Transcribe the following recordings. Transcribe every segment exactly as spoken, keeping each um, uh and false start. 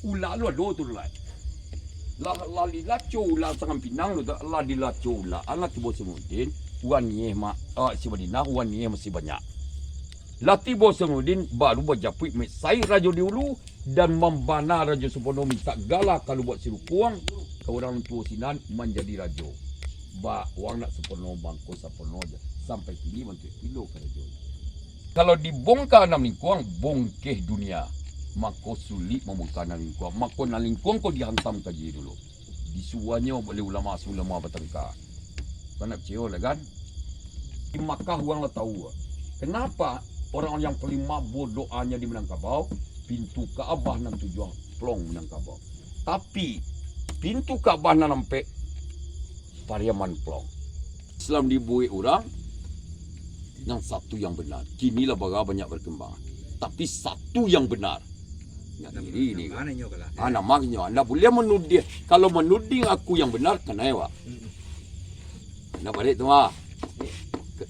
Ula lu ado tu lai. Lah, lah dilaco ula Sangampinang tu, lah dilaco ula, alah tibo Saifuddin, urang nieh ma-, ah, si Madinah, urang nieh masih banyak. Lah tibo Saifuddin, baru bajapuik mesai rajo di ulu, dan mambana Rajo Supono mintak gala kalu buat sirupuang, ka urang tuo sinan manjadi rajo. Ba, urang nak sampurno, mangko sampurno aja. Sampai kini bantuak pilo karajo. Kalau dibongka anam lingkuang, bongkeh dunia. Mangko sulik mambongka anam lingkuang. Mangko anam lingkuang ko dihantam kaji dulu. Disuruahnyo oleh ulama, ulama batangka. Kau nak picayo lah kan? Di Makkah urang lah tahu. Kenapa orang yang paling mabur doanya di Minangkabau? Pintu Ka'bah nan tujuan plong Minangkabau. Tapi, pintu Ka'bah nan ampek, Pariaman plong. Islam dibuek urang, yang satu yang benar. Kini lah bara banyak berkembang. Tapi satu yang benar. Yang iri ni. Nama nyo kalah. Ah, nama nyo. Anda boleh menudih. Kalau menuding aku yang benar, kanai, Wak. Mm-mm. Anda balik tu, ah. Ke-,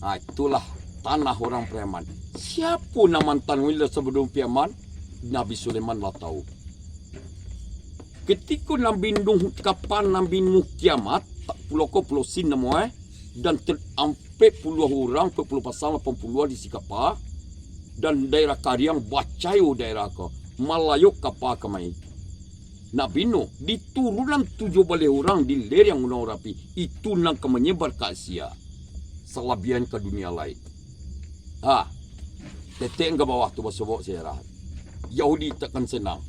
ah, itulah tanah orang Pariaman. Siapo nan mantan wilayah sebelum Pariaman? Nabi Sulaiman lah tahu. Ketiko Nabi Nuh, kapan Nabi Nuh kiamat, tak pulo ko Pulau Sin namo, eh, dan ter-, ampek puluah urang, ampek puluah pasang, lapan puluah di Sikapa, dan daerah Kariang, bacayo daerah ko, malayok kapa kamai. Nabi Nuh, di turunan tujuah baleh urang di lereng Gunung Marapi, itu nan ka manyebar ka Asia, salabiahan ka dunia lain. Ha, tetek ka bawah tu basobok sejarah. Yahudi takkan senang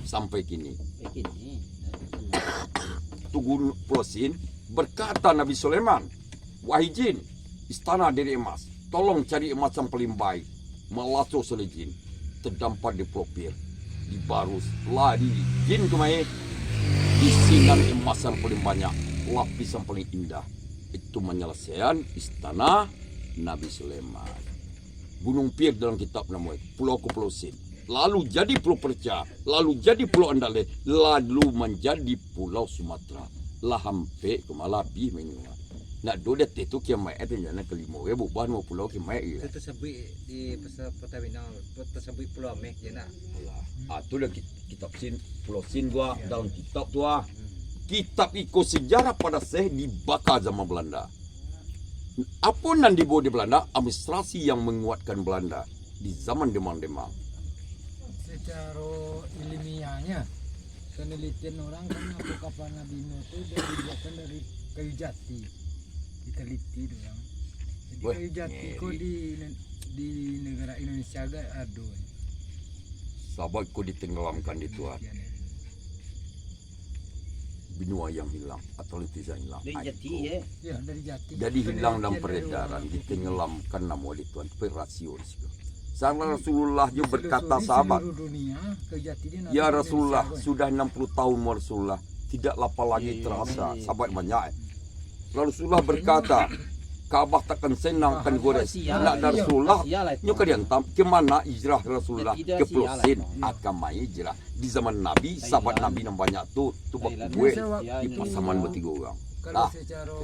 sampai kini. Sampai kini. Tugu Pulau Sin, berkata Nabi Sulaiman, "Wahai jin, istana dari emas, tolong cari emas yang paling baik." Malaso saleh jin, tadampar di Pulau Pir, dibarus, lari jin kamai, di sinan emas yang paling banyak, lapis yang paling indah. Itu manyalasaian istana Nabi Sulaiman. Gunung Pir dalam kitab namo, pulau ko Pulau Sin. Lalu jadi Pulau Perca, lalu jadi Pulau Andaleh, lalu manjadi Pulau Sumatera. Lah ampek ko mah, lah abih mainyo. Nak do di ateh tu kiamaik, tu nyo nan kalimo, ya, bubah namo pulau kiamaik, ya. Itu tasabuik di pasal Pertamina, tasabuik Pulau Ameh je nak. Alah. Ah, tu lah kit-, kitab Sin, Pulau Sin tu, ah, dalam kitab tu, ah. Hmm. Kitab iko sejarah pada Aceh dibaka zaman Belanda. Apo nan dibawa di Balanda? Administrasi yang manguatkan Balanda di zaman Demang-Demang. Secara ilmiahnya, penelitian orang kan, apo kapal Nabi Nuh tu dari, dibuatkan dari kayu jati. Diteliti tu kan. Jadi, weh, kayu jati ko ngeri. Di, di negara Indonesia agak ado. Sabab ko ditenggelamkan di tuan. Penelitian itu. Benua yang hilang, Atlantis yang hilang. Dari jati, eh? Ya, dari jati. Jadi hilang dalam peredaran, ditenggelamkan namo oleh Tuhan, tapi rasio di situ. Sang Rasulullah juga berkata, sahabat, "Ya Rasulullah, sudah enam puluh tahun, wahai Rasulullah, tidak lapar lagi terasa." Sahabat banyak, eh. Rasulullah berkata, "Ka'bah takkan senang, kan gores." Nak dari Rasulullah, nyo ka diantam, ke mana hijrah Rasulullah? Ke Pulau Sin, akan main hijrah. Di zaman Nabi, sahabat Nabi nan banyak tu, tu bakubuik di Pasaman batigo urang. Lah,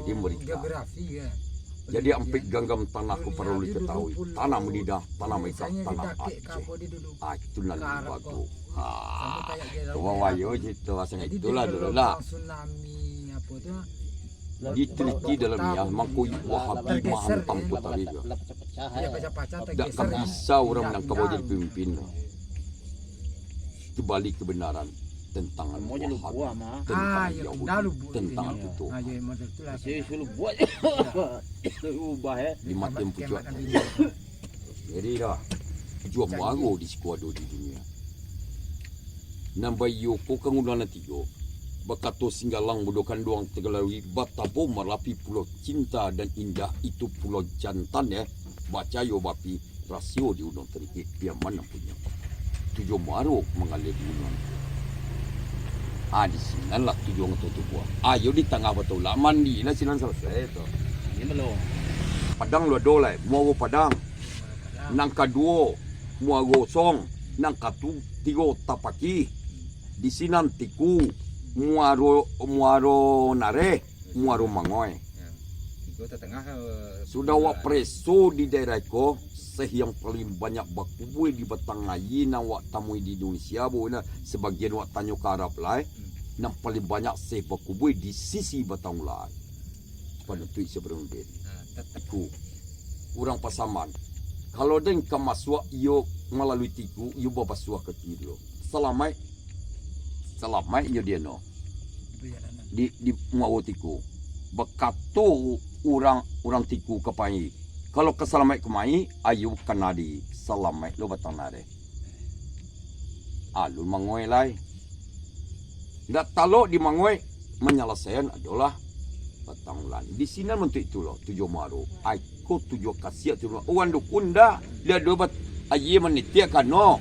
jadi mereka. Jadi ampek ganggam tanah ko paralu diketahui. Tanah Madinah, tanah Mekah, tanah Aceh. Ah, itu nan lebih bagus. Ha. Coba wayo cerita pasal itulah dulu lah. Diteliti dalam niat, mangko Wahabi mahantam kota Riga. Dak ka bisa urang Minangkabau jadi pemimpin. Kembali kebenaran tentang Wahabi, tentang Yahudi, tentang itu. Di mati pucuak. Jadi dah, tujuah muaro di siko ado di dunia. Nan baiyo ko ka ngundang nan tigo. Bakato Singgalang Budo Kanduang Tegalarui, batabo Marapi pulau cinta dan indah itu pulau jantan, eh. Bacayo bapi, rasio di Gunung Tengkik, Piaman nan punyo. Tujuah muaro mangalia di gunung. Ah, di sinan lah tujuah ngatu tubuah. Ayo di tangah batulak, mandi lah sinan salasai tu. Ini belum. Padang lu ado lai, Muaro Padang. Nan kaduo, Muaro Song, nan katu-, tigo Tapaki, di sinan Tiku, Muaro, Muaro Nareh, Muaro Mangoi. Sudah awak pareso di daerah ko, Syekh yang paling banyak bakubua di Batang Aia nan awak tamui di Indonesia, bu, nah, sabagian awak tanyo ka Arab lai, nan paling banyak Syekh bakubua di sisi Batang Ulam. Panutuik Syekh Burhanuddin. Iku, urang Pasaman. Kalau den ka masuak, iyo malalui tiku, iyo babasuah kaki dulu. Salamaik, salamaik inyo di ano. Di, di muaro tiku. Bakato urang, urang tiku ka pai, kalau ka salamaik kamari, ayo kana di salamaik lo batang nareh. Alun mangoi lai. Ndak talok di mangoi, manyalasaian adolah Batang Ulam. Di sinan bantuak itulah tujuah muaro. Ai, ko tujuah kasiak tu urang dukun ndak. Dia ado bat-, aia manitiak kano.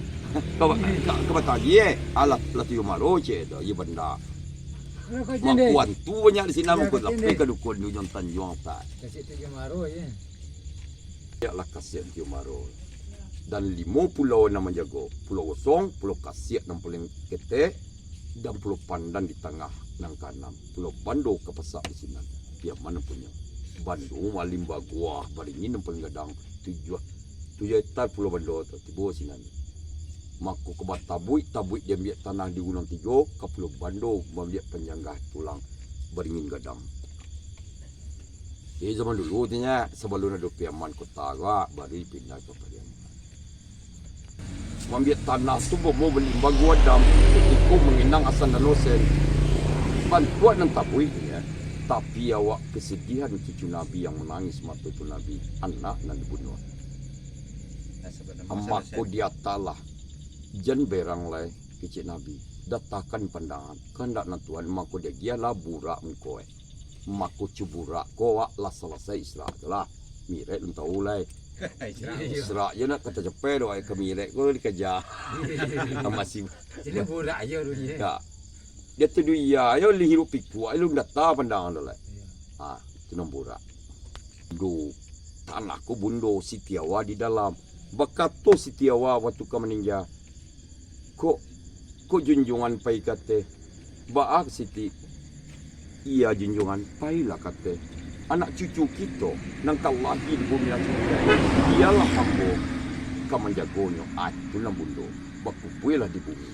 Ka, ka, ka batang aia. Alah, lah tujuah muaro cek dah, aia banda. Makuan tu banyak di sinan, makuan lapeh ka dukun di Ujung Tanjuang tak. Kasiak tujuah muaro, ya. Biaklah kasiak tujuah muaro. Dan limo pulau nan manjago, Pulau Gosong, Pulau Kasiak nan paling ketek, dan Pulau Pandan di tangah nan kaanam. Pulau Bando ka pasak di sinan. Pihak mano punyo? Bando Malim Baguah, Baringin nan paling gadang, tujuah, tujuah hektar Pulau Bando tu, tibo sinan. Mako ka batabuik, tabuik diambiak tanah di Gunuang Tigo, ka Pulau Bando, maambiak panjanggah tulang Baringin gadang. Jadi zaman dulu tu nyo, sabalun ado Piaman Kota ko, baru dipindah ka Pariaman. Maambiak tanah tu bomo balimbang gadang, kutiko manginang asan dan losen. Bantuak nan tabuik tu nyo, tapi awak kesedihan cucu Nabi yang manangih mato tu Nabi, anak nan dibunuah. Mako diatalah, jan berang lai, kecek Nabi, datakan pandangan, kandak nan Tuhan, mako diagiahlah burak muko e. Mako cuburak ko awak lah salasai Isra tu lah. Mirek lun tahu lai. Isra. Isra je nak kata cepai doh, ai ka Mirek ko dikaja. Masih. Jadi burak aja dulu ya. Ya. Dia tu duia ayo li hirup pikuak lun data pandang tu lai. Iya. Ah, tu nan burak. Do, tanah ko bundo Siti Hawa di dalam. Bakato Siti Hawa waktu ka maningga, Kok, kok junjuangan pai kateh? Baa Siti? Iya junjuangan, pailah kateh. Anak cucu kito nan ka lahia di bumi nan suci, bialah ambo ka manjagonyo, atu nan bundo, bakubualah di bumi.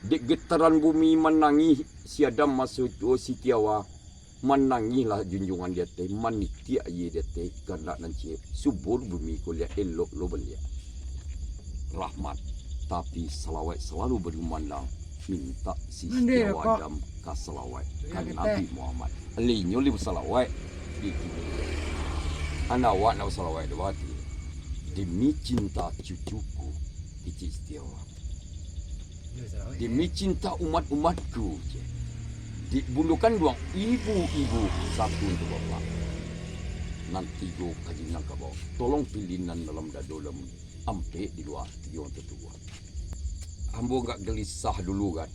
Dek getaran bumi manangih si Adam maso tuo Siti Hawa, Manangihlah junjuangan di ateh, manitiak aia di ateh, kandak nan ciek, subur bumi ko liak, elok lo baliak. Rahmat, tapi salawaik salalu bagumandang, mintak si Siti Hawa Adam ka salawaik ka Nabi Muhammad. Linyo li basalawaik di kini. Anak awak nak basalawaik doh bati. Demi cinta cucuku, kecek Siti Hawa. Demi cinta umat-umatku, cek. Dek bundo kanduang ibu-ibu, satu untuak bapak. Nan tigo kaji Minangkabau. Tolong pilih nan dalam dado, dalam ampek di lua, tigo untuak tubuah. Ambo agak gelisah dulu kan.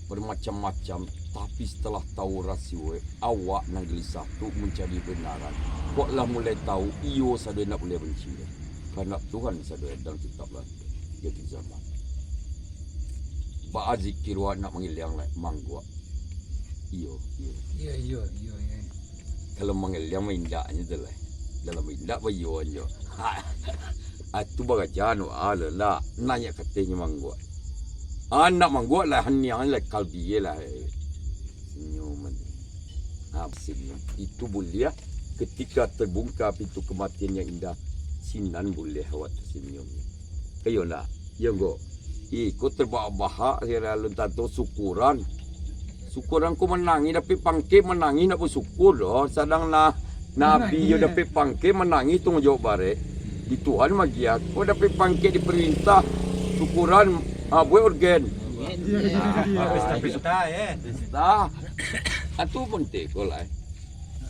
Bermacam-macam, tapi setelah tahu rasio, awak nan gelisah tu mencari kebenaran. Kok lah mulai tahu, iyo sado indak buliah benci. Karena Tuhan sado dalam kitab lah. Jadi zaman. Baa zikir wak nak mangiliang lai, mangguak. Iyo, iyo. Iyo, iyo, iyo, iyo. Kalau mangiliang mah indaknyo tu lai. Dalam indak bayo anjo. Ha. Ah, tu baraja anu, ah, lah, lah. Nanyo katonyo mangguak. Ah, nak mangguak lah, haniang lah, kalbi lah. Senyum. Ha, senyum. Itu buliah ketika terbungka pintu kematian yang indah, sinan buliah awak tersenyum. Iyo nak? Iyo, ngko. Ih, ko terbahak-bahak, kira alun tantu syukuran. Syukuran ko manangih, dapek pangkek manangih, nak bersyukur doh. Sadang nah, Nabi yo dapek pangkek manangih, tangguang jawab barek. Di Tuhan magiah, ko dapek pangkek di perintah, syukuran, ha, buek organ. Iyo, iyo, iyo. Ha, pesta-pesta, eh. Pesta. Atu pun teko lah, eh.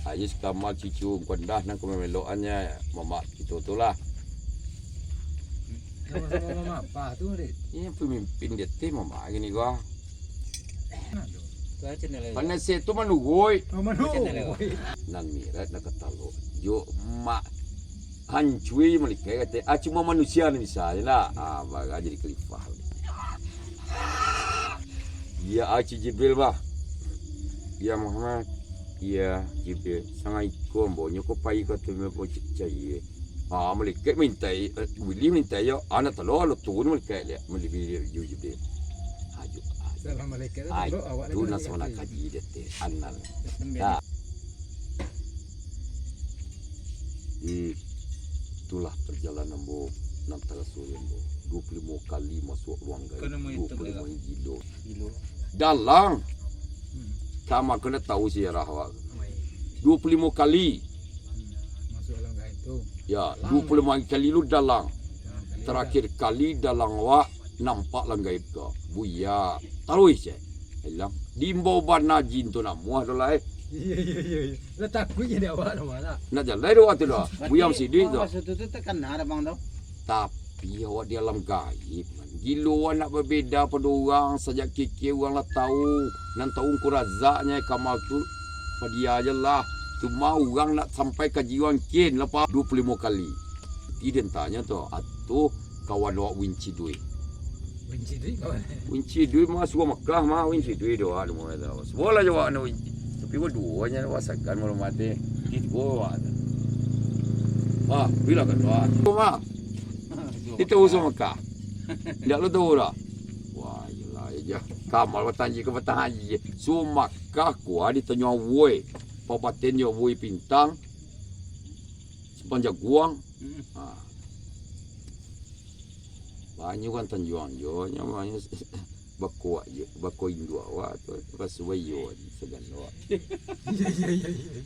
Ayo sakamal cucu, kuandah nan kamelokannya, mamak kito tu lah. Sama-sama mamak apa tu, Dik? Iyo, pemimpin di ateh mamak gini gua. Panasek tu manuruik. Oh, manuruik. Nan mirat nak katalok. Jo mak hancui malikai kata, ah, cuma manusia ni bisa je lah. Ah, bara jadi khalifah. Ya, ah, Cik Jibril bah. Ya, Muhammad. Iyo, Jibril, sangaik ko ambo, nyo ko pai ka ateh ambo cayie. Ah, malaikat mintai, eh, Jibril mintai yo, anak talo, lalu turun malaikat liak, Jibril, Jibril. Ajo, ajo. Salam malaikat tu, ah, bro, awak tu lagi nak nak kaji. Kaji dia teh, anal. Dah. Itulah perjalanan ambo, nan taraso ambo. Dua puluh limo kali masuak ruang gaib. Kena menghitung dua puluh limo ya. Gilo. Gilo. Dalang. Hmm. Kama kena tahu sejarah awak. Dua puluh limo kali. Hmm. Masuk dalam gaib tu. Ya, dalang. Dua puluh limo kali lu dalang. Dalam kali. Terakhir kali dalang awak nampak dalam gaib ka. Buya. Taruih cek. Ilang. Diimbau bana jin tu namuah tu lah, eh. Iyo, iyo, iyo, iyo. Lah takuik jadi awak tu, Mak, tak? Nak jalai dek awak tu dah. Buya masih duit tu. Maksud tu, tu takana dah, Bang, tu. Tapi awak di alam gaib, man. Gilo awak nak babeda pado urang, sajak keke urang lah tahu. Nan tahu Ungku Razak nyo, Kamal tu, padia je lah. Cuma urang nak sampai ka jiwa kin, lah, Pak. Dua puluh limo kali. Ti den tanyo tu, atuh kawan awak Winci Duit. Winci Duit kawan? Winci Duit mah suruah Makkah mah, Winci Duit doa namo itu. Sebelah je awak nak Winci. Tapi awak duo nyo awak sagan malam mati. Kito awak tu. Wah, bila kan doa. Tu mah. Itu usul Makkah. Ndak lu tahu dah. Wah, iyalah aja. Kamal batanji ke batang haji. Suruah Makkah kuah ditanyo awoi. Pabatin yo awoi pintang. Simpang Jaguang. Hmm. Ha. Banyak urang Tanjuang jo, nyo banyak bako awak je, bako induak awak tu, basuo iyo je, sagan awak. Iyo, iyo, iyo, iyo.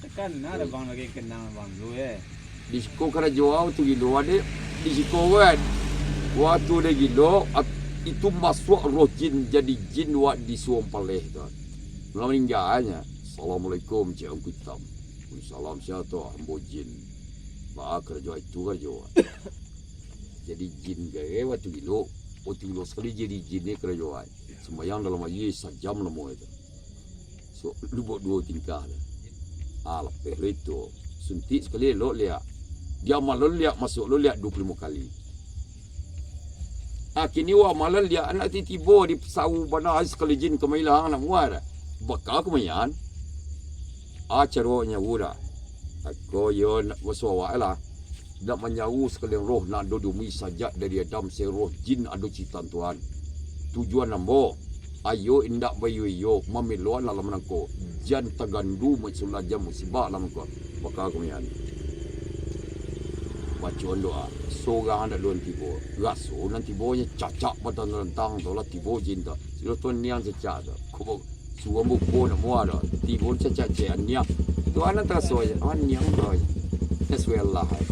Takana dah Bang lagi kenal Bang tu, eh. Di siko karajo awak tu gilo, adik. Di siko kan. Waktu dia gilo, at-, itu masuak roh jin, jadi jin awak di Suwon Paleh tu. Lah maningganyo. Assalamualaikum, Cik Angku Itam. Waalaikumsalam, sia tu? Ambo jin. Baa karajo itu karajo. Jadi jin gae waktu gilo, waktu gilo sakali jadi jin ni karajo ai. Sumbayang dalam aia sajam lamo itu. So, lubuak duo tingkah tu. Ah, lapeh lo itu. Suntik sakali elok liak. Dia malam liak, masuk lo liak duo puluh limo kali. Ah, kini wah malam liak anak ti tibo di sawu bana ai sakali jin kamailang anak muar. Baka kumayan. Ah, caro nyawu dah. Ako yo nak basuo awak lah. Nak manyawu sakalian roh nan ado di bumi sajak dari Adam, se roh jin ado ciptaan Tuhan. Tujuan ambo, ayo indak baiyo-iyo, mamelo anak lah manangko, jan tagandu maisulah jan musibah lah mangko. Baka kumayan. Bacoan doa, sorang anak duo tibo. Raso nan tibo nyo cacak batantang-tantang tu lah tibo jin tu. Silo tu niang cacak tu. Kubo Suruah buko nak muah dah. Tibo cacak-cacak aniang. Tu anak taraso aja. Aniang tu aja. Nasuai Allah ai.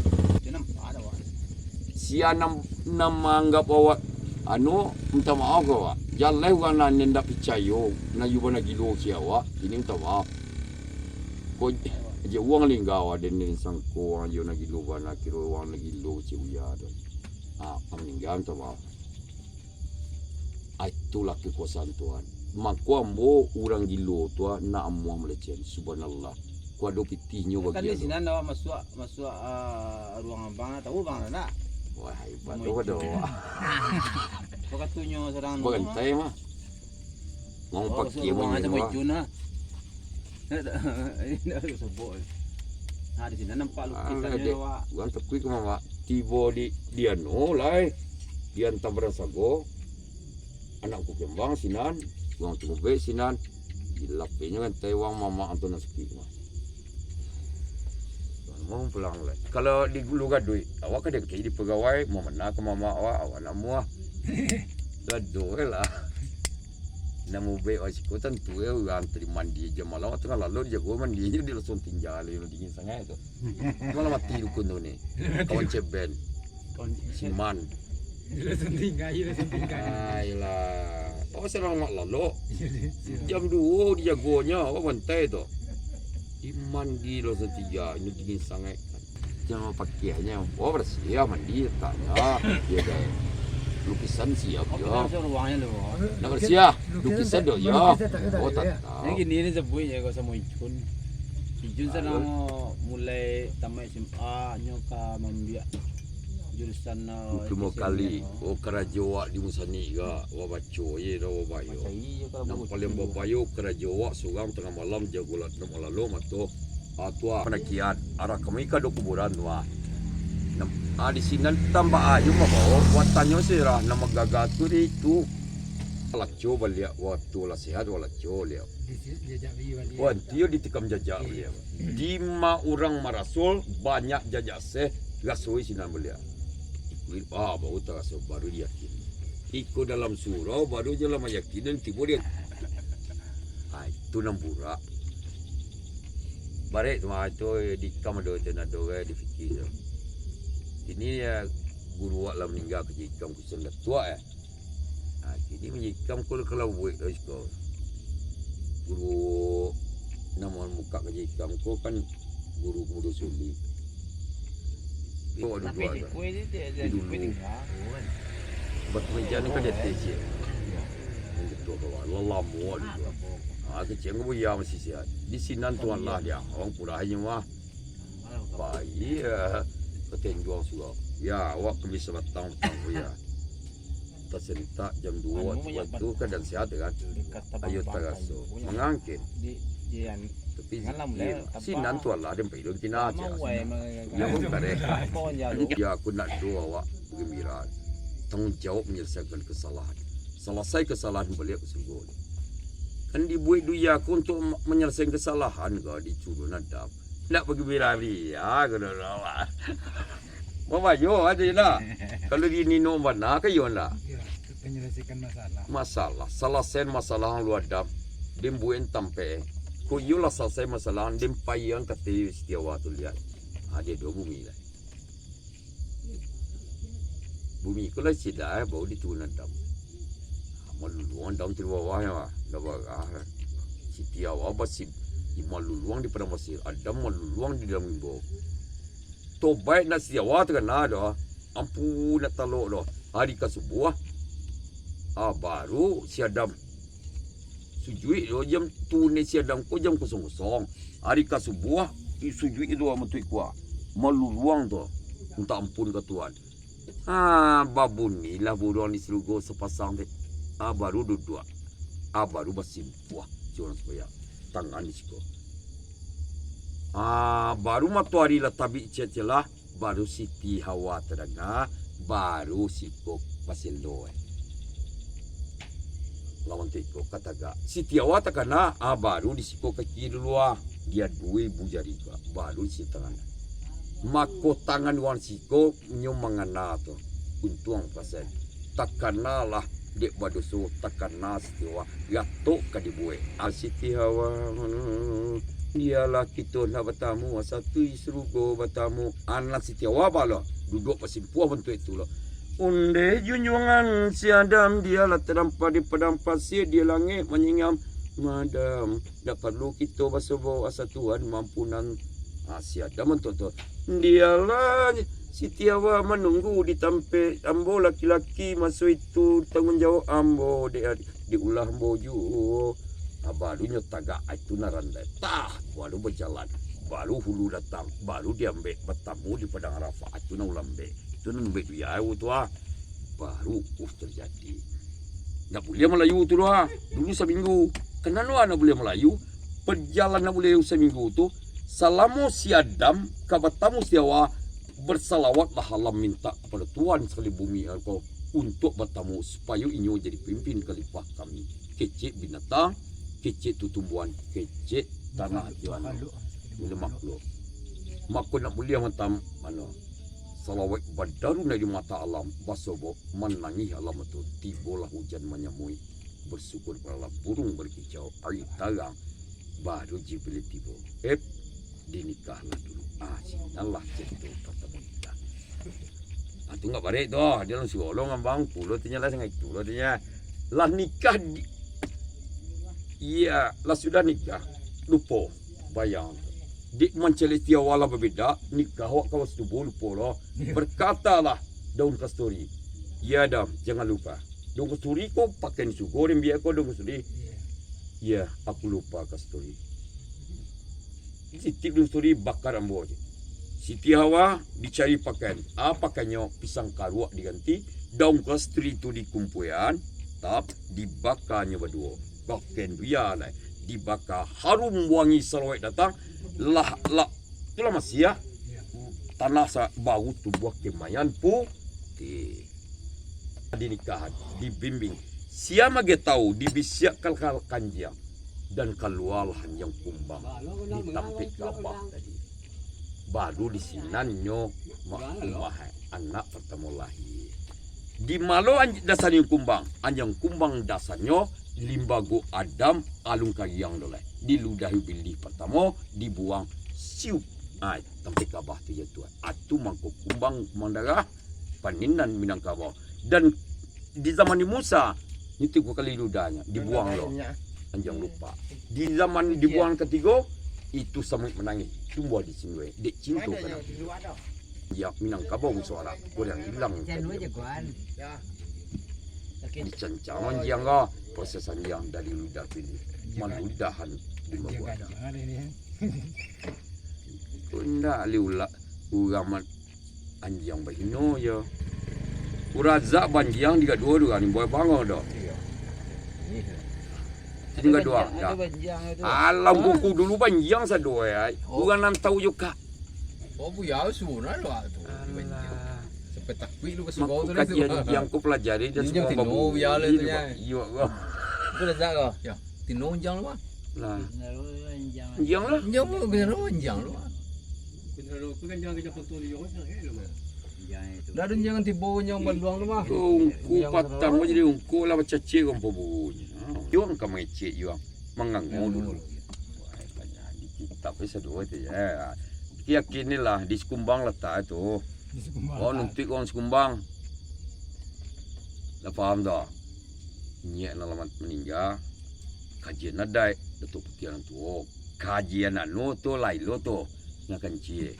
Sia nan, nan maanggap awak, anu, minta maaf ka awak. Jaleh urang nan indak picayo, nan iyo bana gilo ka awak, kini minta maaf. Ko, je urang linggau aden den sangko urang iyo nan gilo bana, kiro urang nan gilo cik uya tu. Ah, maningga minta maaf. Ah, itulah kekuasaan Tuhan. Mangko ambo urang gilo tu, ah, nak amuah malecehan. Subhanallah. Ko ado pitihnyo. Kan bagi di sinan awak masuak, masuak, ah, ruang abang, tahu bang, nak? Wah, hebat tu ado. Apa katunyo surang tu, Bang? Barantai mah. Mau pakai ruang macam Ijun lah. Indak usah sebut. Nah, di sinan nampak lukisan dia, Wak. Urang takuik ka mamak. Tibo di, di anu lai. Di Antam Padang Sago. Anak ku kembang sinan. Urang tu ngubek sinan. Dilapeknyo kan taiwang mamak tu nak sakik mah. Mau pulang lai. Kalau di Gulu Gaduik, awak ka dengki di pegawai, mau mana ka mamak awak, awak nak muah. Gaduik lah. Nak mubek awak siko tantu eh, urang tadi mandi jam malam, tangah lalu dijago mandi je, dia langsung tinggal, dia dingin sangat tu. Malah mati dukun tu ni. Kawan Ceben. Kawan Ceben. Siman. Dia langsung tinggal, dia langsung tinggal. Ah, iyalah. Awak sadang mak lalok. Jam duo dijagonyo, awak bantai tu. Di mandi langsung tiga, ini dingin sangat. Jangan pakai aja. Oh, bersih ya mandi, letaknya. Ya, guys. Lukisan siap. Oh, ya. Kita masuk ruangnya dulu. Nak bersih ya? Lukisan tak, lukisan tak, ya? Oh, tak tahu. Ini gini ni sebut ya, kalau sama Ijun. Ijun sadang mulai tamat S M A, nyo ka mambiak. Jurusan, eh, Mungkin mau kali, oh, karajo awak di musani ga, awak baco je dah, awak bayo. Nan paliang babayo karajo awak surang tangah malam, jago la-, nak malalo mato. Ah, tu ah, panakian, arah kami ka do kuburan tu ah. Nam-, ah, di sinan tambah ayo mah bao, buatanyo sirah, nama gaga tu di itu. Laco baliak, waktu lah sehat, wah laco liak. Di si-, jajak baliak. Wah, iyo ditikam jajak baliak. Dima urang marasul, banyak jajak seh, rasoi sinan baliak. Ikuik, ah, baru taraso, baru diyakin. Iko dalam surau, baru jo lah mayakin, dan tibo dia. Ah, itu nan burak. Barek tu, ah, itu dikam ado, itu nan ado, eh, di fikir tu. Kini, ya, guru awak lah maningga, ka jikam kusen datuak, eh. Ha, kini manjikam ko kalau buek dari siko. Guru nan mamukak ka jikam ko kan guru Mudo Suli. Ko ado duo tu. Di dulu. Batu meja ni kan di ateh ciek. Nan ketua bawah. Lah lamo ado duo. Ha, kecil ko buya masih sihat. Di sinan tu lah dia. Urang kurang nyo mah. Bayia, kato injuang surang. Ya, awak kami sabatang-batang ko ya. Tasentak jam duo wakatu tu, kaadaan sehat kan. Ayo taraso. Mangangkin. Tapi zikir. Sinan tu alah, den paido kina aja. Ya, bukan deh. Ya, aku nak doa awak bagembira. Tanggung jawab manyalasaikan kasalahan. Salasai kasalahan, baliak ka surgo. Kan dibuek dunia ko untuak ma-, manyalasaikan kasalahan ko, dicuruh nadam. Nak bagembira-bira, ko dah awak. Babayo aja lah. Kalau di Nino bana ka iyo ndak? Iyo, manyalasaikan masalah. Masalah, salasaian masalah nan lu adam. Den buek tampek. Ko iyolah salasai masalah, den paian ka ateh Sitiawa tu liak. Ha, dia duo bumi lah. Bumi ko lah cida, eh, baru diturun adam. Ha, maluluang adam tu di bawah, ya, ndak barah. Sitiawa basi-, maluluang di padang pasir, adam maluluang di dalam rimbo. Tobaik nak Sitiawa takana doh. Ampun nak talok doh. Ari ka subuah. Ah, baru si Adam. Sujuik doh jam tu ni si Adam ko jam kosong kosong. Ari ka subuah, sujuik tu mantuik kuah. Maluluang tu. Minta ampun ka Tuhan. Ah, babunyilah buruang di sarugo sapasang dek. Ah, baru duduak. Ah, baru basimpuah si urang sumbayang. Tangan di siko. Ah, baru matoari lah tabik ciek-ciek lah, baru Siti Hawa tadanga, baru siko baselo, eh. Lawan tu iko ka tagak. Siti Hawa takana, ah, baru di siko kaki dulu, ah. Dia duo ibu jari ko, baru di siko tangan. Mako tangan urang siko nyo mangana tu. Untuang pasal. Takanalah dek badoso, takana Siti Hawa, gatok ka dibuek. Ah, Siti Hawa, dialah kito nak batamu, satu di sarugo batamu. Anak Siti Hawa balo, duduak basimpuah bantuak itu lo. Ondeh junjuangan si Adam, dialah tadampa di padang pasir, di langik manyingam madam. Ndak paralu kito basobok, asa Tuhan mampunan. Ah, si Adam bantuak tu. Dialah Siti Hawa manunggu di tampek ambo laki-laki, maso itu tangguang jawab ambo, dek, dek ulah ambo juo. Ah, baru nyo tagak, ah, itu nan randai. Tah, baru bajalan. Baru hulu datang, baru diambek batamu di padang Arafah. Ah, itu nan ulah ambek. Itu nan ambek dunia tu, ah. Baru, uh, terjadi. Ndak buliah Malayu tu doh, ah. Dulu saminggu. Kanano ndak buliah Malayu? Pajalan ndak buliah saminggu tu, salamo si Adam ka batamu Siti Hawa, bersalawatlah alam minta kapado Tuhan sakaliling bumi ko untuak batamu, supayo inyo jadi pamimpin khalifah kami. Kecek binatang, kecek tutumbuhan, kecek tanah, makhluk. Mako ndak buliah matam, mano, salawat badaru dari mata alam, basobok manangih alam tu, tibolah ujan manyamui, bersyukur paralah burung berkicau, ari tarang, baru Jibril tibo. Ep, dinikahlah dulu. Ah, sinanlah carito patamo nikah. Ah, tu ndak barek tu, dia langsung olong abang, pulo tinyo lah sangai tu, pulo tinyo. Lah nikah di-, iya, lah sudah nikah. Lupo, bayang. Dek mancaliak Siti Hawa lah babeda, nikah awak ka basubuah lupo lo. Berkatalah daun kasturi. Iya, Adam, jangan lupa. Daun kasturi ko pakai di sugo, den biak ko daun kasturi. Iya, aku lupa kasturi. Sitip daun kasturi, bakar ambo aja. Siti Hawa dicari pakaian. A, pakaiannyo, pisang karuak diganti, daun kasturi tu dikumpuian, tap, dibakanyo baduo. Pakaian tu iyo lai, dibaka, harum wangi salawek datang, lah, lah, tu lah masiah, tanah sa-, baru tumbuah kemaian putih. Dinikahan, dibimbing. Sia mageh tahu, dibisiakkan ka-, kanjiang, dan kalualah anjiang kumbang di tampek Kabah tadi. Baru di sinan nyo ma-, umah anak partamo lahia. Di malo anj-, dasarnyo kumbang, anjiang kumbang dasarnyo limbago Adam alun kariang do lai. Diludahi bilih partamo, dibuang siup. Ai, tampek Kabah tu yo tu. Atu mangko kumbang, kumbang darah, paninan Minangkabau. Dan di zaman di Musa, itu dua kali ludahnyo, dibuang lo. Anjiang lupa. Di zaman dibuang katigo, itu samuik manangih, tumbuah di sinduai, dek cinto ka Nabi. Anjiang Minangkabau musuarak, urang ilang tadi. Dicancang anjiang ko, proses anjiang dari ludah pilih, maludahan di mabuah. Ko indak liulak urang man-, anjiang bahino jo. Urazak banjiang di gadua tu kan, buah bango doh. Iyo. Iyo. Tingga dua, dah. Alam kuku dulu banjiang sado ai. Oh. Urang nan tahu jo, Kak. Oh, buya sunan lo tu. Alah. Sampai takuik lu ka surau tu. Mako kajian yang ku pelajari dan semua tino babu. Buya le tu, iyo, ya. Iyo, kau. Itu lezat kau. Ya, tino unjang lu, Bang. Nah. Unjang lah. Unjang lu, benar unjang lu. Dah ada unjang tibo unjang baluang lu, Bang. Ungku patang jadi ungku lah bacacik kau pabunyi. Yuang ka mangecek yuang. Mangango dulu. Wah, banyak di kitab ni sadua tu, ya. Yakin ni lah, di Sikumbang latak tu. Di Sikumbang. Oh, nuntuik urang Sikumbang. Lah paham tak? Nyiak nan lah maningga, kajian adaik, Datuk Putiah nan tuo. Kajian anu tu, lain lo tu. Nan kancik.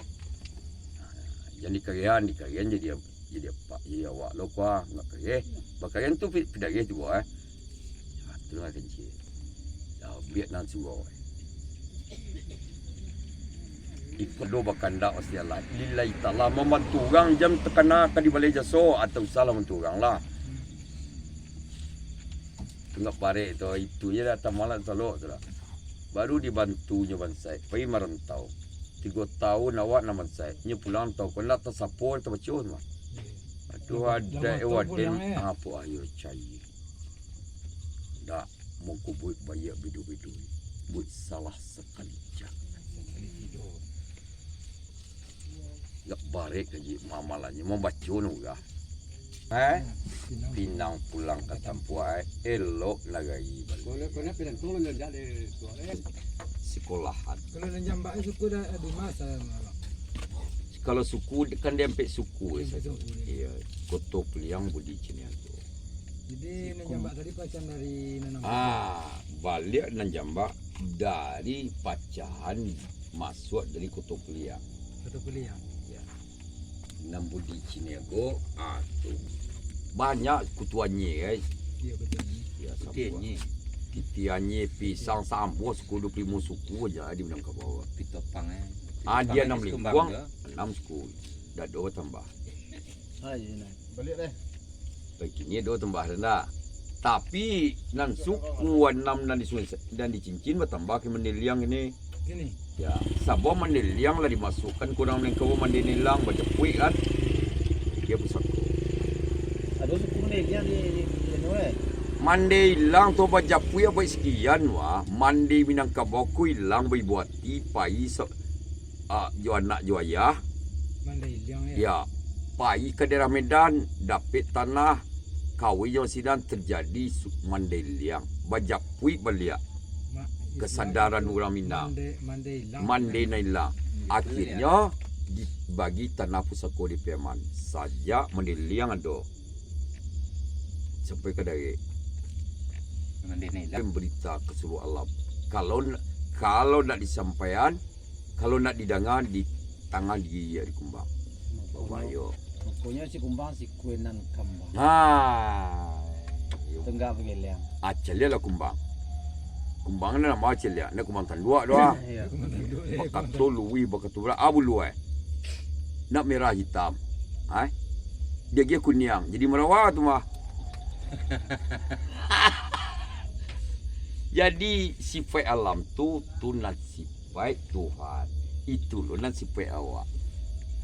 Jan dikarian, dikarian jadi, jadi apak, jadi awak lo kua, ndak kareh. Bakarian tu pi-, pidareh tu, eh. Ha, tu lah kancik. Dah, biak nan surau, eh. Iko do bakandak pasti Allah. Lillahi ta'ala, mambantu urang jan takana ka dibaleh jaso, atau usahlah mambantu urang lah. Tunggak barek tu, itu je dah tamalan salok tu lah. Baru dibantunyo bansaik, pai marantau. Tigo taun awak nan bansaik, nyo pulang tau, kok ndak tasapo, tabaco tu mah. Aduh, adaik waden, apo ayo cai. Ndak, mangko buek baiak bidu-bidu, buek salah sakali jak. Ndak barek kaji mamalannyo, mambaco nan urah. Eh? Pinang pulang ka tampuak, eh, elok nagari baliak. Sekolahan. Kalau nan jambak ni suku dah, eh, di masa malam. Kalau suku kan dia ampek suku, eh, satu. Iyo, Koto Piliang, Budi Ciniago. Jadi, nan jambak tadi pacahan dari nan nampak. Ah, baliak nan jambak dari pacahan masuak dari Koto Piliang. Koto Piliang. Ya. Nan Budi Ciniago, ah, tu. Banyak kutuannye, guys. Iyo, kutuannye. Ya, Kutuannye. Titiannye, pisang, sambuah, suku dua puluh limo suku aja di Minangkabau. Pitopang, eh. Ah, dia Pitopang enam lingkuang, enam suku. Dah dua tambah. Ah, iyo, nah. Baliak deh. Kini ado tambah rendah. Tapi, nan suku anam nan di Sungai Sa-, nan di Cincin batambah ka Mandeliang kini. Kini? Ya, sabab Mandeliang lah dimasukkan ka urang Minangkabau Mandeliang, bajapuik kan. Dia pusako. Ado suku Mandeliang di, di, di anu, eh? Mandeliang tu bajapuik abad sakian, wah. Mande Minangkabau ko ilang baibu ati, pai sa-, ah, jo anak jo ayah. Mandeliang, ya? Ya, pai ka daerah Medan, dapek tanah, kawin jo sinan, terjadi su-, Mandeliang, bajapuik baliak Ma-, kesadaran urang Minang. Mande, Mande ilang. Mande nan ilang. Hmm. Akhirnyo, dibagi tanah pusako di Piaman. Sajak Mandeliang ado, sampai ka Darek. Mande nan ilang. Berita ka saluruh alam. Kalau, kalau nak disampaian, Kalau nak didanga, di tangan digigik di kumbang. Babayo. Makonyo si kumbang si kuenan kambang. Nah. Tunggak bageliang. Ah, caliak lah kumbang. Kumbang ni nama caliak, ni kumbang tanduak doh. Iyo. Bakato luwih, bakato berak, ah, bulu, eh. Nak merah hitam. Hai? Diagiah kuniang. Jadi marawa tu mah. Jadi, sifaik alam tu, tu nan sifaik Tuhan. Itu lo nan sifaik awak.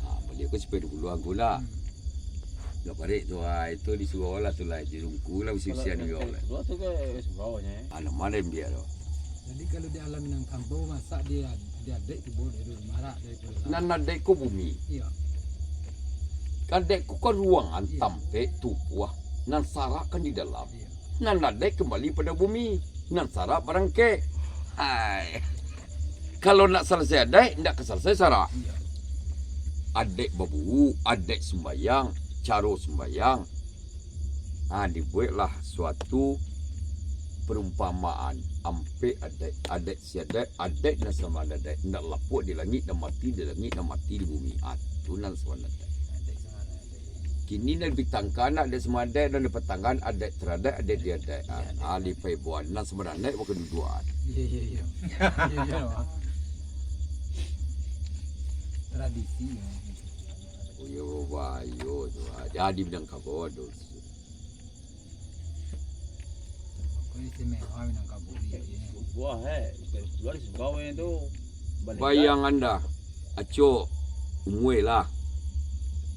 Ha, baliak ko sifaik duo puluah angku lah. Hmm. Dak parek tu, ha, itu di surau lah tu lah, di Rungku lah, usia-usia Kalau duo yang lah. Kedua tu ke surau nya, eh? Anak mana yang biak tu? Jadi, kalau di alam Minangkabau, masak di, di adaik tu, Bo, dari rumah lah, dari pulau. Nan adaik ko bumi. Iya. Adaik ko kan ruangan, iya, tampek tubuah. Nan sarak kan di dalam. Iya. Nan adaik kembali pada bumi. Nan sarak barangkek. Hai. Kalau nak salasai adaik, ndak ka salasai sarak. Iya. Adaik baburu, adaik sumbayang, caro sumbayang. Ha, dibueklah suatu perumpamaan, ampek adaik, adaik si adaik, adaik nan sama adaik, ndak lapuak di langik, nan mati di langik, nan mati di bumi. Ha, tu nan sama adaik. Kini nan dipatangkan adaik sama adaik, nan dipatangkan adaik taradaik, adaik di adaik. Ha, ha, di paibuan, nan sama adaik bukan duduak. Iya, iya, iya. Iya, iya, Bang. Tradisi, ya. Oh, iya, babayo tu. Ha, jadi Minangkabau tu. Kau istimewa Minangkabau ni, ya. Buah, eh. Keluar di surau yang tu. Baliak. Bayang anda, acok umue lah.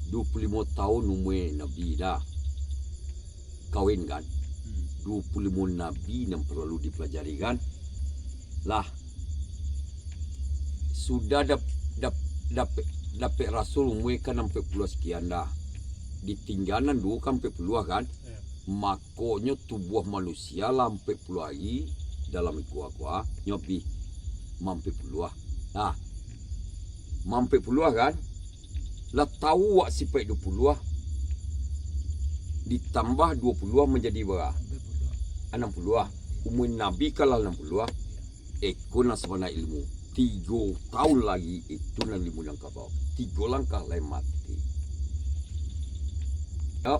Duo puluah limo taun umue Nabi lah. Kawin kan? Hmm. Duo puluah limo nabi nan paralu dipelajari kan? Lah. Sudah dap-, dap-, dapek, dapek rasul umue kan ampek puluah sakian dah. Ditingga nan duo kan ampek puluah kan? Ya. Makonyo tubuah manusia lah ampek puluah ari dalam ikua-kua, nyo abih ma ampek puluah. Nah, ma ampek puluah kan? Lah tahu wak sipaik duo puluah, ditambah duo puluah manjadi bara? Anam puluah. Umua Nabi kan lah anam puluah. Iko nan sabana ilmu. Tigo taun lagi itu nan ilmu nan kabau. Tigo langkah lai mati. Yo.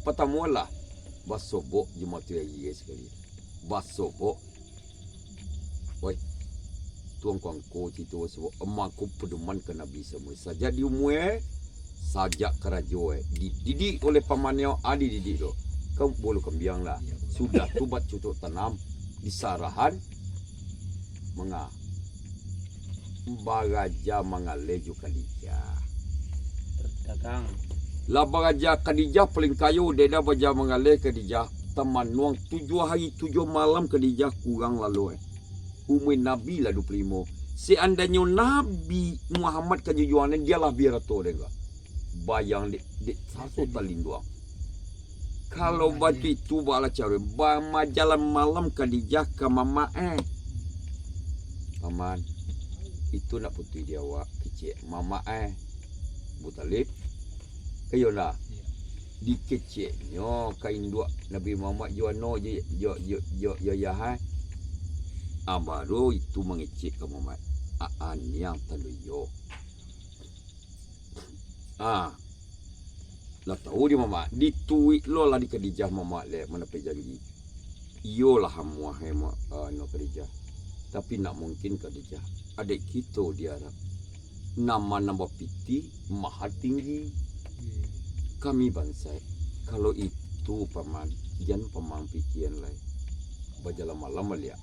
Patamuanlah basobok jo matoari sakali. Basobok. Woi, tu angku-angku cito basobok. Mako padoman ka Nabi samo. Sajak di umua, sajak karajo, eh, dididik oleh pamannyo, ah, dididik tu. Kan bulu kambiang lah. Sudah tu bacucuk tanam, disarahan, manga-, baraja mangaleh jo Khadijah. Dagang. Lah baraja Khadijah paling kayo, dek dah baraja mangaleh Khadijah, tamanuang tujuah hari tujuah malam Khadijah kurang lalo, eh. Umua Nabi lah duo puluah limo. Seandainyo Nabi Muhammad ka jujuangan, dialah bia rato dek ko. Bayang dek, dek saso talinduang. Kalau baitu itu, baalah caro, ba-, bajalan malam Khadijah ka mamak, eh. Paman, itu nak putuih di awak, kecek mamak, eh. Abu Thalib, kayo lah. Dikeceknyo ka induak Nabi Muhammad jo ano jo, jo, jo, jo, jo ayah, eh. Ah, baru itu mangecek ka Muhammad. Ah, ah, niang tando iyo. Ah, lah tahu di mamak, dituik lo lah di Khadijah mamak leh, manapek janji. Iyolah amuah, eh, ma-, ah, anu Khadijah. Tapi ndak mungkin Khadijah. Adaik kito di Arab. Nama nan bapitih, mahar tinggi. Kami bansaik. Kalau itu, Paman, jan Paman pikian lai. Bajalan malam baliak.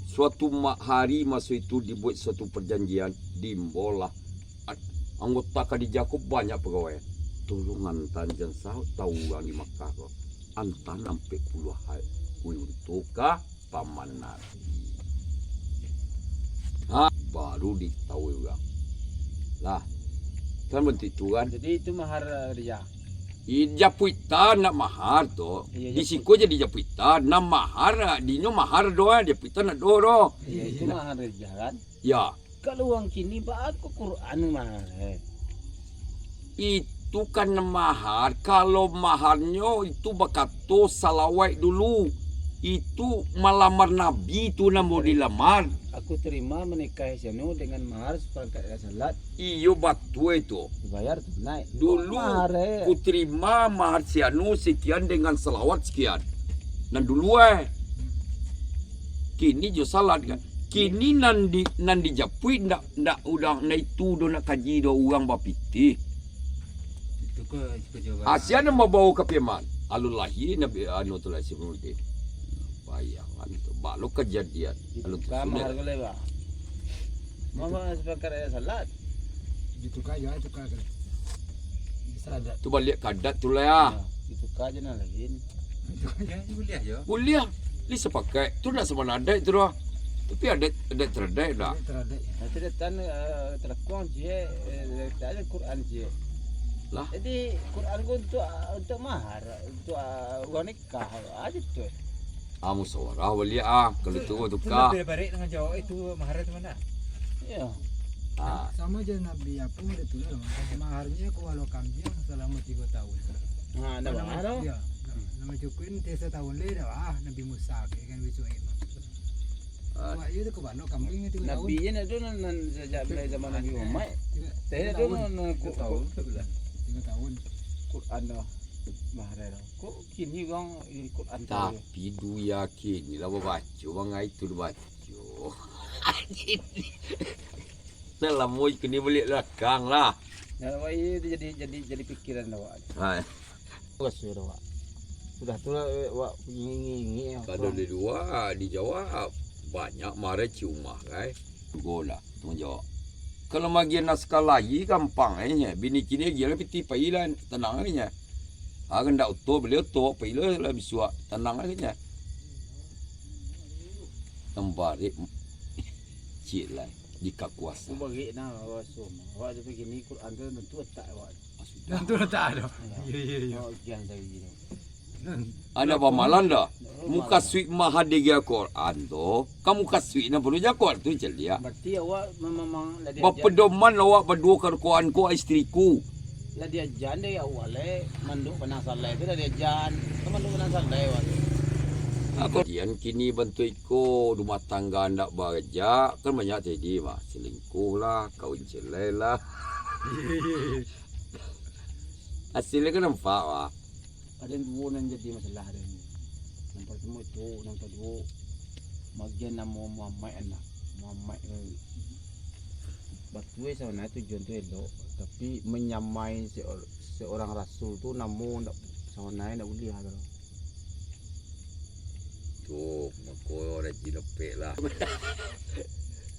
Suatu ma-, hari maso itu dibuek suatu parjanjian, diimbolah. At-, anggota Khadijah ko banyak pagawai. Tolong antaan, jan sa-, tahu urang di Makkah ko. Antaan ampek puluah ha-, untuak ka Paman Nabi. Ha, baru diketahui urang. Lah, kan bantuak itu kan. Jadi itu mahar, eh, Khadijah? I, japuitan nak mahar tu. Iyo, di siko jadi japuitan, nak mahar, dinyo mahar doh, eh, japuitan nak doh, doh. Iyo, itu mahar Khadijah kan? Ya. Kalau urang kini, baa ko Quran mahar, eh? Itu kan mahar, kalau maharnyo itu bakato salawaik dulu. Itu malamar Nabi tu namo dilamar. Aku terima menikahi si anu dengan mahar seperangkat rakaat salat. Iyo, batua itu. Dibayar tunai. Dulu, mahar, eh, kutarima mahar si anu sekian dengan salawat sekian. Nan dulu, eh. Kini jo salat kan. Kini nan di, nan dijapuik ndak, ndak urang, ndak itu doh nak kaji doh urang bapitih. Itu ko, itu ko jawaban. Asia nan babawo ka Piaman. Alun lahia Nabi anu tu lah si Muhyiddin. Bayangan tu. Bak lo kajadian. Alun tu Ditukar sudah. Mahar ko lai, Bang. Mama sepakat ayat salat. Ditukar jo, tukar ke. Bisa ada. Tu baliak ka adat tu lah, ya. Nah, ditukar je nan lain. Ditukar je, buliah jo. Buliah. Ni sapakaik. Tu ndak sabana adaik tu doh. Tapi adaik, adaik taradaik dak? Adaik taradaik. Nanti datang, eh, talakuang ciek, eh, datang Quran ciek. Lah? Jadi, Quran ko untuak, untuak mahar, untuak, ah, urang nikah, aja tu. Ah, musyawarah baliak ah. Kalau tu, tu Itu kah? Lebih baik dengan jawab itu mahar tu mana? Ya. Ah. Samo je Nabi apo tu lah. Maharnyo ko walau kambiang salamo tigo tahun. Ha, ndak Namo, mahar tu. Ya. Namo cukuik ni tigo tahun leh dah ah, Nabi Musa ke kan Nabi Syuaib. Ah. Awak iyo tu ko walau kambiang tigo tahun. Nabi je nak tu nan, nan sajak mulai zaman Nabi Muhammad. Tigo, Teh tigo tu tahun. Nan, nan Tigo tahun. Tigo tahun. Quran dah. Mahar dah. Kok kini urang iri Quran tu? Tapi dunia kini lah babaco, bang, ai tu dibaco. Nah, lamo kini baliak balakang lah. Nah, awak ini jadi, jadi, jadi pikiran awak. Hai. Terus ya, awak. Sudah tu lah, awak ingin-ingin apa? Kalau di luar dijawab, banyak marah ciumah, kan? Go lah. Tangguang jawab. Kalau magiah naskah lahia gampang aja, bini kini agiah lah pitih pai lah, tanang aja. Ha, kandak oto, bali oto, pai lah, lah bisuak, tanang aja. Tambarik ciek lah, jika kuasa. Tabarik nah, raso. Awak tu begini, Quran tu tentu letak awak. Ah, sudah. Tentu letak dah. Ya. Ya, ya, ya. Awak gian tadi tu. Anda bamalan dah? Mukasuik mahadiri Al-Quran tu, ka mukasuik nan panuh jago tu caliak. Berarti awak memang lah diajar. Bapedoman awak baduo ka Al-Quran ko, istriku. Lah diajar dari awal, eh, manduk panang salai tu lah diajar. Kan manduk panang salai awak tu. Aku dian kini bantuak iko rumah tangga ndak barajak, kan banyak jadi mah selingkuh lah, kawin celai lah. Hasilnyo kan nampak, wah. Ado duo nan jadi masalah ado ni. Nan partamo itu, nan kaduo, magiah namo Muhammad anak. Muhammad, eh, batua sabananyo tujuan tu elok, tapi manyamai seor-, seorang rasul tu namo ndak, sabananyo ndak buliah tu. Tu, mako rajin lepek lah.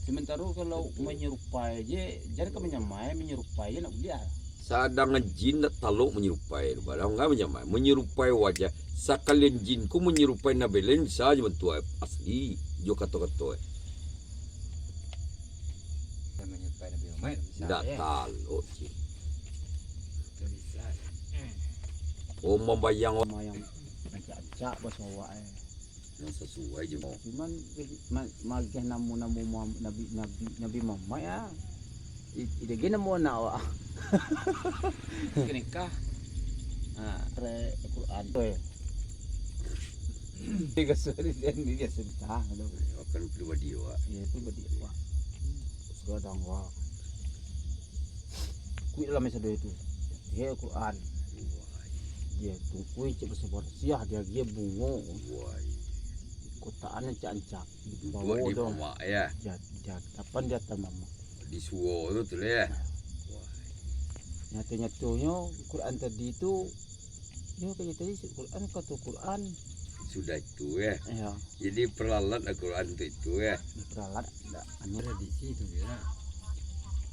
Sementaro kalau manyerupai je, jan ka manyamai, manyerupai je ndak buliah. Sadang jin ndak talok manyerupai, barang kan manyamai, manyerupai wajah. Sakalian jin ko manyerupai nabi lain bisa je bantuak asli, jo kato-kato. Manyerupai Nabi Muhammad bisa. Ndak talok jin. Ndak bisa. Oh, mambayang. Mambayang. Rancak-rancak baso awak, eh. Nan sasuai jo. Cuman, ma-, magiah namo-namo Muham-, Nabi, Nabi, Nabi Muhammad, ya. I-, ida ge namo anak awak. Ka nikah. Ha, re Quran. Oi. Tiga suri dan dia sudah. Akan pribadi awak. Iya, pribadi awak. Sudah dong, wak. Kuik dalam masa dua itu. Dia Quran. Dia tungkui cek bersiah-siah, dia, dia bungo. Wai. Kotaan ancak-ancak. Duduk di mamak, ya? Di, di, apan di atas mamak. Di suo tu, tu lah, ya? Nah. Wai. Nyato-nyatonyo, Quran tadi tu, yo, kayak tadi, Quran, kato Quran. Sudah itu, ya? Ya. Jadi, peralat Al-Quran tu itu, ya? Peralat, ndak. Anu tradisi tu dia.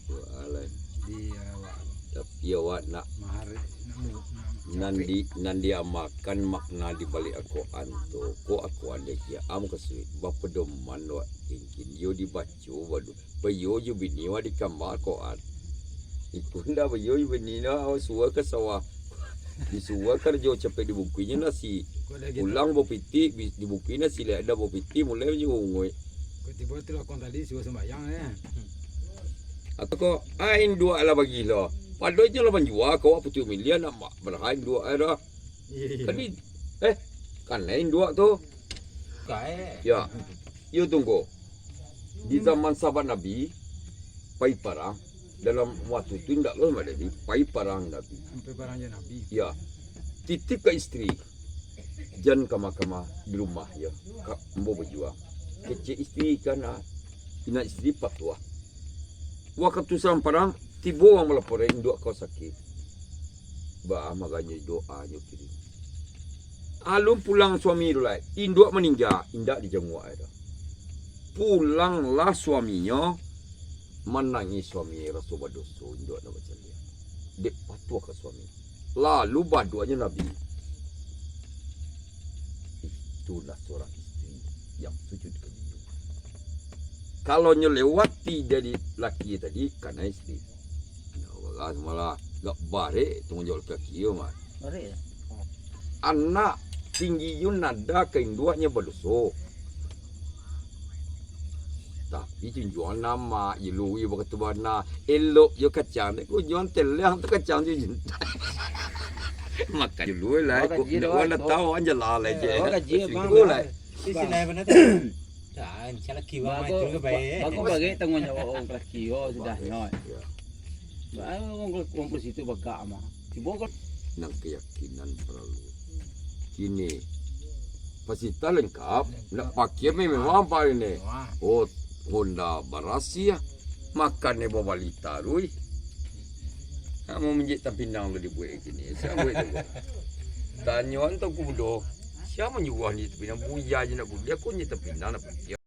Wah, alah. Di awak. Tapi awak nak mahar, nak mu-, nak nan capek. Di, nan diamalkan makna di balik Al-Quran tu. Ko Al-Quran dia kia, am kasih. Bapedoman awak tinggi. Yo dibaco, baru. Bayo jo bini awak di kama Al-Quran. Iko ndak bayo jo bini awak suruah ka sawah. Disuruah karajo capek dibungkuihnyo nasi. Kok dah gitu? Pulang bawa pitih, bi-, dibungkui nasi, lah ado bawa pitih, mulai manyo unguik. Kok tibo tu lakon tadi suruah sumbayang, eh. Atau kok, ah, induak lah bagi lah. Padahal inyo lah manjua, kau putuih milian nak ma-, baraha induak ai dah. Iya, iya. Kan ni, eh, kan induak tu. Kae. Ya. Yo tunggu. Di zaman sahabat Nabi, pai parang, dalam waktu tu indak lo Nabi, pai parang Nabi. Sampai parang je Nabi. Ya. Titip ka istri. Jan kama-kama di rumah, ya. Ka, ambo bajuang. Kecek istri kan, ah. Indak istri patuah. Wakatu salamparang, tibo urang malapor, induak kau sakik. Baa maganyo doa nyo kirim. Alun pulang suami tu lai, induak maningga, indak dijanguak ai doh. Pulanglah suaminyo, manangih suami raso badoso, induak nak bacaliak. Dek patuah ka suami. Lalu badoanyo Nabi. Itulah seorang istri yang sujud kepada Hindu. Kalau nyo lewati dari laki tadi, kanai istri. Anak bagas malah gak barek tanggung jawab laki-laki yo, Mat. Barek ya? Anak tinggi yo nada ka induaknyo badoso. Tapi junjuang nama, yo lui bakato bana. Elok yo kacang, dek ko junjuang teleng tu kacang tu junjuang. Makan dulu lah, Awak ko, kaji ndak dah, urang dah Bang. Tahu, anjalah lah je. Awak kaji, Bang. Siko lah. Isi lah bana tu. Dah, insya Allah kiwak Bagus, maju ke baik. Bagus bagi tanggung jawab orang laki, oh, sudah nyoi. Ya. Baru orang, orang pun situ bagak mah. Tibo kan. Nan keyakinan paralu. Kini, fasilitas lengkap, nak pakai mewah apa ini? Mewah. Oh, Honda barasiah, makan ni bawa balita, rui. Nak mau menjik tampinang tu dibuat kini. Siapa buat tu? Tanyo antau kudo. Siapa nyuruh ni tampinang? Buya je nak buliah, aku je tampinang nak buliah.